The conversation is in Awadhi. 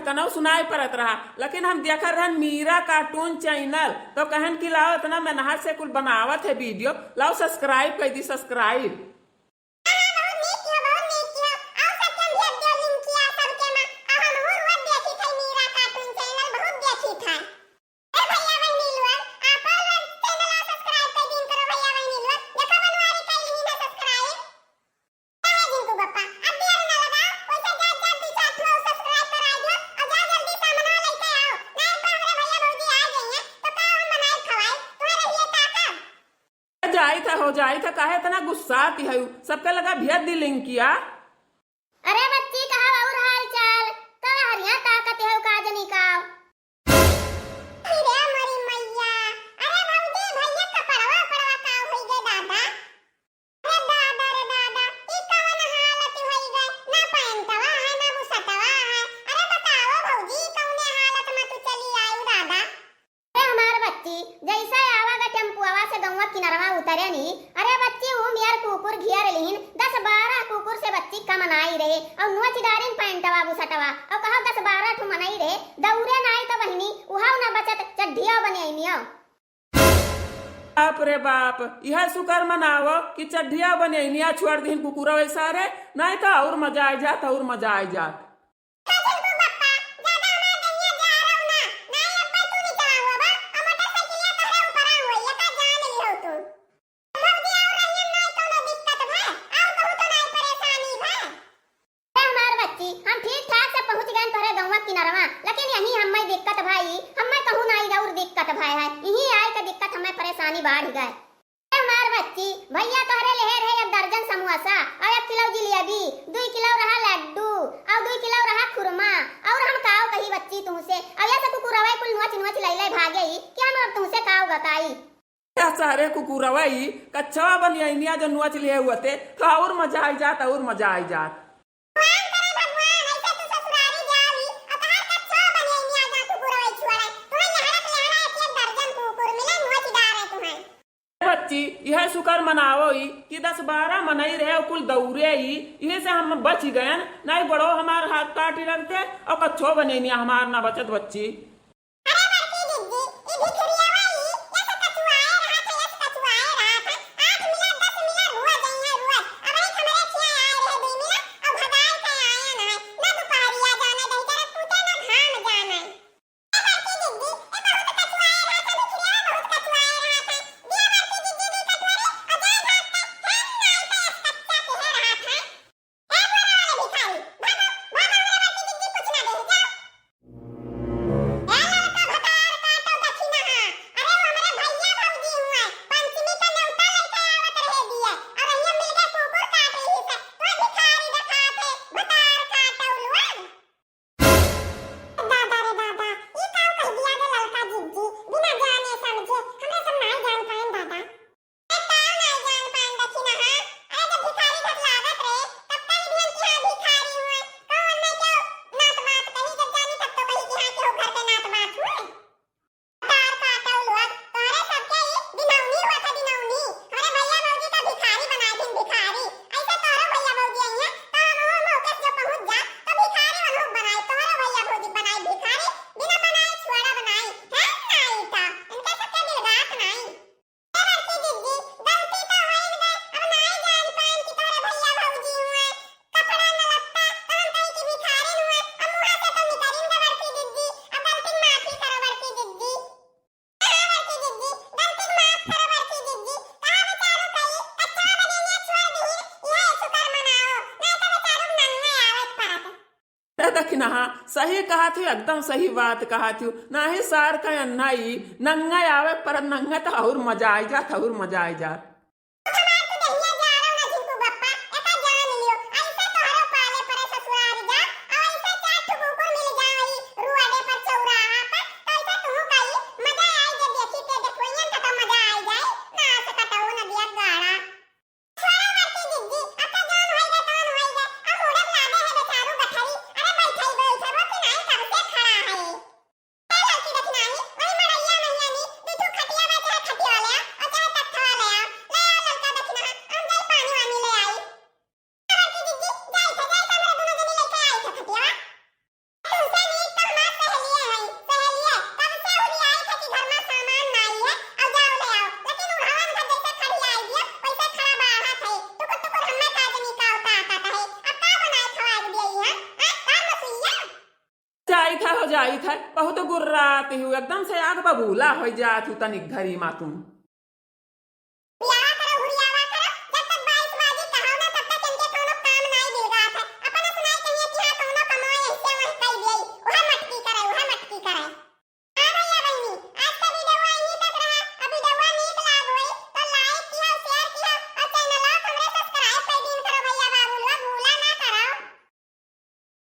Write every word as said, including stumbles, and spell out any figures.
कनऊ सुनाई परत रहा, लेकिन हम देखत रहन मीरा cartoon channel, तो कहन कि लाओ इतना मेहनत से कुल बनावत है video, लाओ subscribe कइ दी, subscribe। हाँ, हाँ, बहुत नीक कियो, बहुत नीक कियो। आओ सबके हम भेज दियो link किया सबके मा। आ हमहू रोज देखी थे मीरा cartoon channel, बहुत देखी थे। ए भैया बहिनी लोग, आपन लोग channel subscribe कइ दीन करो भैया बहिनी लोग। देखो बनवारी कइ लीन है subscribe। काहे जिंकू बप्पा, अब देर ना लगाओ, वैसे जा, जा, दू चार ठो subscribe कराई दो, और जा जल्दी सामनवा लेके आओ, ना एक बार हमरे भैया भौजी आ गई हैं, तो का हम बनाई खवाई, तुम्हें रहिए का का? जाई था, हो जाई था, काहे इतना गुस्साती है? सबके लगा भेज दी link किया। अरे बच्ची, कहा और हाल चाल? का हरिया ताकत है का जनी का? अरे मोरी मैया, अरे भौजी, भैया कपड़वा, कपड़वा का होई गए दादा? अरे दादा रे दादा, ई कवन हालत होई गए? ना पैंटवा है, ना बुसटवा है। अरे बताओ भौजी, कौने हालत में तू चली आई दादा? अरे हमार बच्ची, जैसे आवा गा टेम्पुआ से गौवा किनरवा उतरे नी, अरे बच्ची, ऊ मेर कुकुर घेर लीन, दस बारह कुकुर से बच्ची कम नाई रहे, और नोच डारिन पैंटवा बुसटवा, और कहो दस बारह ठो मनई रहे, दौरे नाई तो बहिनी, उहाव ना बचत, चड्ढिया बने अइनियो। बाप रे बाप, यह शुक्र मनावो कि चड्ढिया बने अइनिया छोड़ दीन कुकुरा वैसा रे, नहीं तो और मजा आ जात, और मजा आ जात। का झिलकू बप्पा, ज्यादा हमार दहिया जा रहो ना, ना एक बार तू नीचे आओ बा, आ मोटरसाइकिलिया तोहरे ऊपर आ हुई, ये का जान ली हो तू। भौजी और रहियन ना कोनो दिक्कत भय, और बहुत ना परेशानी भय। ए हमार बच्ची, हम ठीक ठाक से पहुँच गए तोहरे गौवा किनरवा, लेकिन यही हम्मे दिक्कत भाई, हम्मे कहूँ ना और दिक्कत भय है, यही आए के दिक्कत हम्मे परेशानी बढ़ गए। ए हमार बच्ची, भैया तोहरे लेहे रहे एक दर्जन समोसा और एक किलो जिलेबी, दुई किलो रहा लड्डू और दुई किलो रहा खुरमा, और हम काव कही बच्ची तुमसे? और ये से कुकुरवा कुल नोच नोच लैले भागे ही कि हम अब तुमसे काव बताई? क्या सारे कुकुरवा ई कच्छवा बनियनिया जो नोच लिए हुआ थे, तो और मजा आई जात, और मजा आई जात। भगवान करे भगवान, ऐसे तू ससुरारी जावी, और तहार कच्छो बनियनिया जा तू बुरवई छुअरे, तोहे लहरक लहरा एक एक दर्जन कुकुर मिले, नोच डारे तुहे। बच्ची, यह शुक्र मनावो ई कि दस बारह मनई रहे, कुल दौरे ई, इहे से हम बच गयन, नहीं बड़ो हमार हाथ काटी रखते, और कच्छो बनियनिया हमार ना बचत बच्ची। अरे बड़की जिज्जी, ई भिखरियावा ई, यस कचुआए रहत है, यस कचुआए रहत है। आठ मिला, दस मिला, रुआ जइहे, रुआ। अबही हमरे खिया आए रहे दुई मिला, और भगाए के आए ना। ना दुपहरिया जाने दही, जरा टूटे ना घाम जाने। ए बड़की जिज्जी, ए बहुत कचुआए रहत है, भिखरियावा बहुत कचुआए रहत है। दिया बड़की जिज्जी दी कटोरी, और जा भाग के, हम नाई पे यस कच्चा के रहत है। ए बुरा वाले भिखारी, भागो, भागो, हमरे बड़की जिज्जी कुछ ना दे, जाओ। ए लड़का भतार काटो दखिनहा, अरे वो हमरे भैया भौजी हुए, पंचमी का नेवता लेके आवत रहे दिए, और अहिया मिल के कुकुर काट रही से, तो भिखारी देखात है, भतार काटो लोग। दादा रे दादा, ई का कह दिया गे ललका जिज्जी, बिना जाने समझे, हमरे सब नाई जान पाएन दादा। ए, का नाई जान पाएन दखिनहा? अरे, जब भिखारी ढकलावत रहे, तब कई दिहन कि हाँ, भिखारी हुए। कौन में क्यों नात बात कही, जब जानी तब तो कही कि हाँ, केहू घर के नात बात हुए। तार काटौ लोग, तोहरे सबके ई दिनौनी हुआ था, दिनौनी। हमरे भैया भौजी का भिखारी बनाए दिन भिखारी। ऐसे तोहरो भैया भौजी आई हैं, तो हम वो मौके से जो पहुँच जा, तो भिखारी वनहु बनाए, तोहरो भैया भौजी बनाए भिखारी, बिना बनाए छुआड़ा बनाए। है नाई तो, इनके सबके दिल बात नाई। ए बड़की जिज्जी, गलती तो होइन गए, अब नाई जान पाएन कि तोहरे भैया भौजी हुए, कपड़ा न लत्ता, तो हम कही कि भिखारिन हुए, अब मुँह से तो निकरिन गए बड़की जिज्जी, अब गलती माफी करो बड़की जिज्जी। हाँ बड़की जिज्जी, गलती माफ करो बड़की जिज्जी, कहा बेचारू कही, कच्चा बनेनिया छोड़ दिहिन, यह शुक्र मनाओ, नहीं तो बेचारू नंगे आवे के पड़त। ए दखिनहा, सही कहत हूँ, एकदम सही बात कहत हूँ। नाही सार का अन्ना ई नंगा आवे पर नंगा तो और मजा आई जात, और मजा आई जात। हमार तो दहिया जा रहा ना झिंकू बप्पा, एका जान लियो। ऐसे तोहरो पाले परे ससुरार जा, और ऐसे चार ठो कुकुर मिल जाई रोडे पर चौराहा पर, तो ऐसे तू कही मजा आई जे देखी के देखवैयन का तो मजा आई जाए, ना से कटऊ नदिया गाड़ा। छोड़ो बड़की जिज्जी, अब तो जौन होई गए, तौन होई गए। अब मुड़ब लादे है बेचारू गठरी। अरे बैठई, बैठबो कि नाई, कब से खड़ा है। ए लड़की दखिनही, वही मड़ैया मइया नी, दू ठो खटिया बा, चाहे खटिया ले आ, और चाहे तख्ता ले आ। जाइत है, हो जाइत है, बहुत गुर्रात हू, एकदम से आग बबूला होइ जात हू तनिक घरी मा तू।